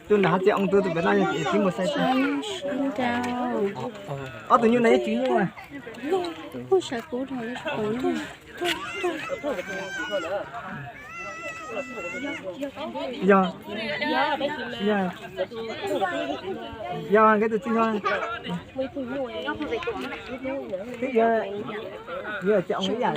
Tus nram hav txiv oo tus, tus pem no yog txiv Npauj Xais. Ob tug nyuj no yeej tsis nyuj. Yog, yog, yog nkawd tus txiv yog, twb yog, yog txiv oo ib yam.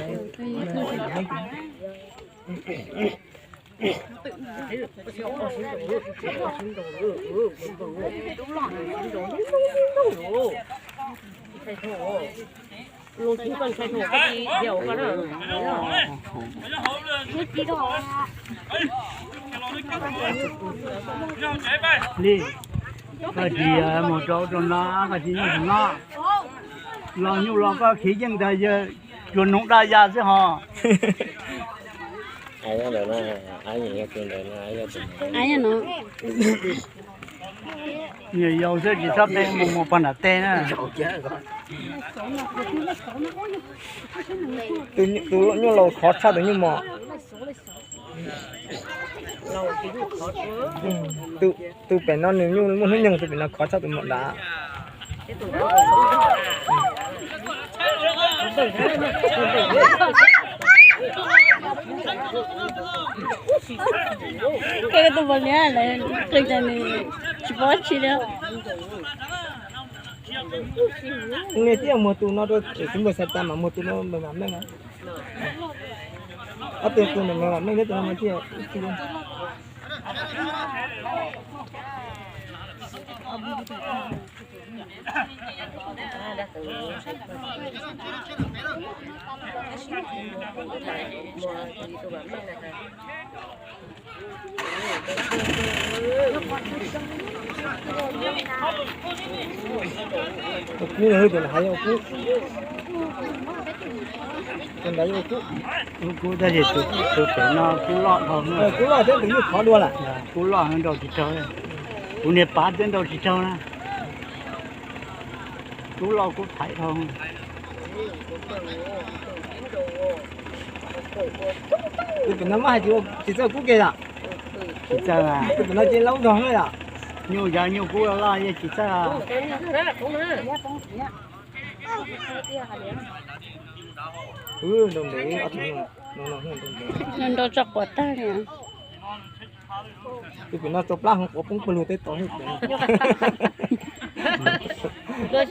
Li, koj tsis mus rau rau no, koj tsis nyob rau no. Los nyuj los koj khiv yeej ntag, yawg tsuas noog daj ya xwb ho. Nyiam yaus xwb tsis txhob pe mus mus pog nram teb na. Tus nyuj laus khov tshaj tus nyuj mos. Tus pem no nws nyuj muaj hnub nyoog, tus pem no khov tshaj tus mos nrad. Koj tus pom liab lawv qw cas nws tsis paub tsi li. Nej twb muag tus no rau txiv Npauj Xais tas mas muag tus no mam meej na. Ob tug tus no mam meej thiab, tus no mas thiaj ib txhij. Ua kub no, tus nram hav yog ua kub. Tus nrad yog ua kub. Ua kub tab sis tus pem no kub loj dhau. Kub loj thiab tus nyuj khov dua lawm. Kub loj nrau tsis raug. Kuv niag pav twb nrau tsis raug na. Kub loj kub thaiv dhau. Tus pem no mas hais tias tsis txawj kub ke yom? Tsis txawj. Tus pem no ces laub zog na yom? Nyuj cov nyuj kub loj yeej tsis txawj. Nrau tso quav tag li. Tus pem no tso plab ho quav poob pawg lug teb tod. Tus